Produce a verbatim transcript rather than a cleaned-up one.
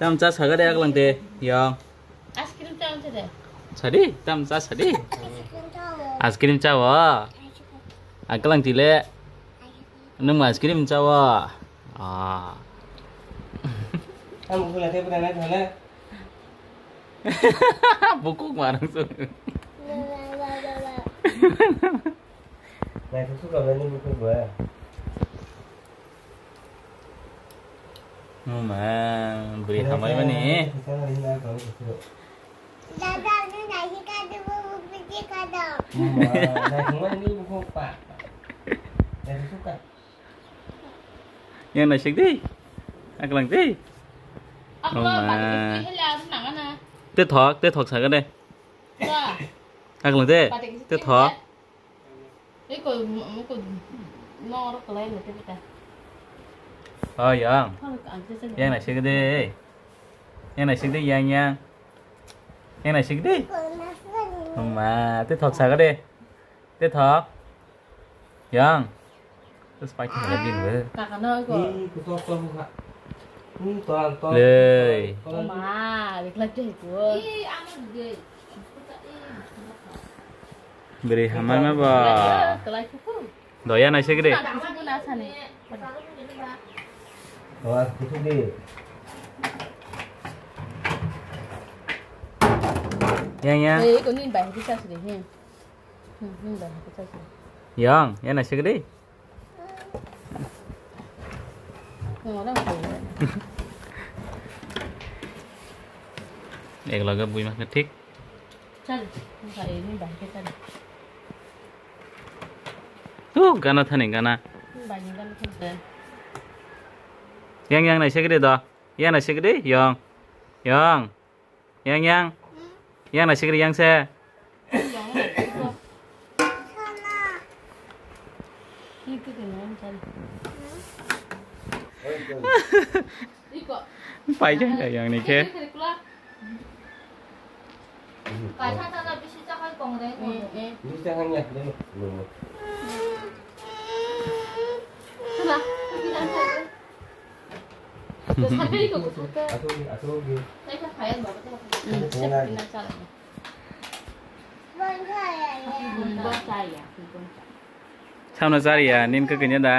Tam cha saga de aklang te, yong. Ice cream cha unse de. Sadi, tam cha sadi. Ice cream cha o. Aklang ti le. Nung ice cream cha o. Ah. Tam khula te pura na thale. Bukuk marang su. Nai tu suka bani bukuk ba. Mama, beri hamai mani. Dada, ni nasi kado, bubuk biji kado. Mama, nai hamai ni bukuk pa. Nai tu suka. Yang naisik di. Aklang di. Mama. Te thok, te thok saga de. Aklang de. Te thok. Iko, iko, noro kalai na te bita. Oh, yang. Yang naisik di. Yang naisik di, yang, yang. Yang naisik di. Mama, te thok saga de. Te thok. Yang. Terus pakai lagi nih. Kakak no iko. Ih, kutok tok buka. Ih, tolong tolong. Lei. Tolong. Ma, diklat deh iko. Ih, anu deh. Beri hamai ma ba. Kelai kuku. Doya naisik di. Kuku na sani. Awas kuku di. Yang, yang. Eh, iko ni bai bisa sih deh. Hmm, hmm, bai bisa sih. Yang, yang naisik di. Ek loge bui makna thik. Tu gana thani gana. Yang, yang naisik di do. Yang naisik di, yang. Yang. Yang, yang. Yang naisik di, yang se. Pai jang jang yang ni khe. Samno chariya, nin kaganya da.